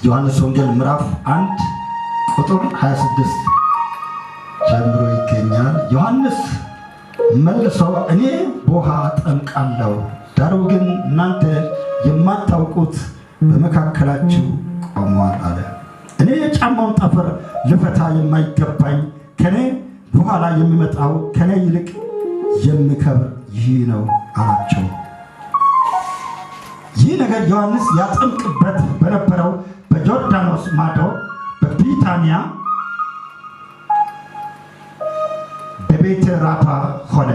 ዮሐንስ ወንጌል ምዕራፍ 1 ቁጥር 26 ጀምሮ ይገኛል። ዮሐንስ መልሶ እኔ በውሃ አጠምቃለሁ፣ ዳሩ ግን እናንተ የማታውቁት በመካከላችሁ ቆሟል አለ። እኔ የጫማውን ጠፍር ልፈታ የማይገባኝ ከኔ በኋላ የሚመጣው ከኔ ይልቅ የሚከብር ይህ ነው አላቸው። ይህ ነገር ዮሐንስ ያጠምቅበት በነበረው በዮርዳኖስ ማዶ በቢታንያ በቤተ ራፋ ሆነ።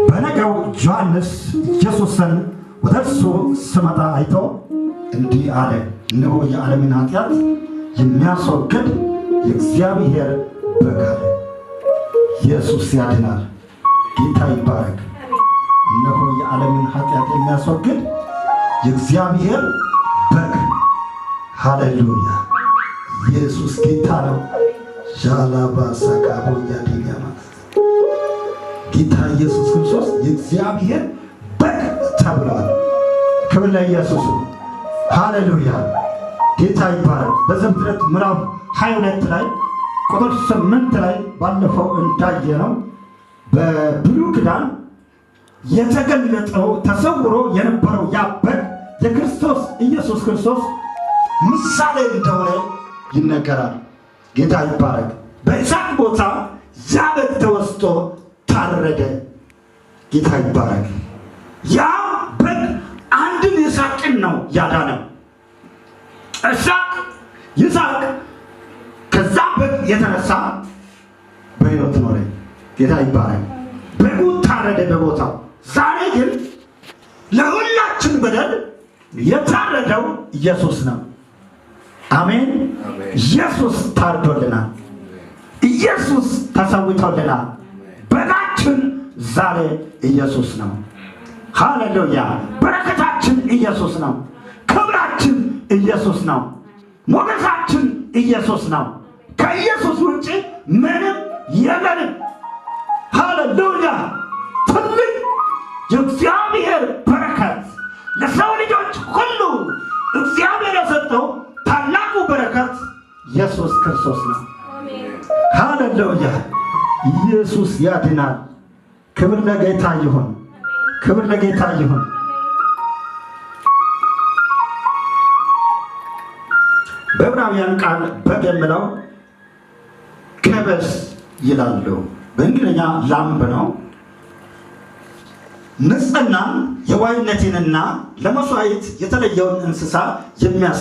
በነገው ዮሐንስ ኢየሱስን ወደ እርሱ ሲመጣ አይቶ እንዲህ አለ፣ እነሆ የዓለምን ኃጢአት የሚያስወግድ የእግዚአብሔር በግ አለ። ኢየሱስ ያድናል። ጌታ ይባረክ። እነሆ የዓለምን ኃጢአት የሚያስወግድ የእግዚአብሔር በግ። ሃሌሉያ! ኢየሱስ ጌታ ነው። ዣላባ ሳካቦ ያዲጋማ ጌታ ኢየሱስ ክርስቶስ የእግዚአብሔር በግ ተብሏል። ክብር ለኢየሱስ። ሃሌሉያ! ጌታ ይባረክ። በዘፍጥረት ምዕራፍ 22 ላይ ቁጥር 8 ላይ ባለፈው እንዳየነው በብሉይ ኪዳን የተገለጠው ተሰውሮ የነበረው ያ በግ የክርስቶስ ኢየሱስ ክርስቶስ ምሳሌ እንደሆነ ይነገራል። ጌታ ይባረክ። በይስሐቅ ቦታ ያ በግ ተወስዶ ታረደ። ጌታ ይባረክ። ያ በግ አንድን ይስሐቅን ነው ያዳነው። ይስሐቅ ከዛ በግ የተነሳ በሕይወት ኖረ። ጌታ ይባረክ። በጉ ታረደ በቦታው። ዛሬ ግን ለሁላችን በደል የታረደው ኢየሱስ ነው። አሜን። ኢየሱስ ታርዶልናል። ኢየሱስ ተሰውቶልናል። በጋችን ዛሬ ኢየሱስ ነው። ሃሌሉያ! በረከታችን ኢየሱስ ነው። ክብራችን ኢየሱስ ነው። ሞገሳችን ኢየሱስ ነው። ከኢየሱስ ውጭ ምንም የለንም። ሃሌሉያ! ትልቅ የእግዚአብሔር በረከት ለሰው ልጆች ሁሉ እግዚአብሔር የሰጠው ታላቁ በረከት ኢየሱስ ክርስቶስ ነው። ሃሌሉያ! ኢየሱስ ያድናል። ክብር ለጌታ ይሁን። ክብር ለጌታ ይሁን። በዕብራውያን ቃል በግ የሚለው ከበስ ይላሉ። በእንግሊዝኛ ላምብ ነው። ንጽሕናን የዋይነቴንና ለመሥዋዕት የተለየውን እንስሳ የሚያስ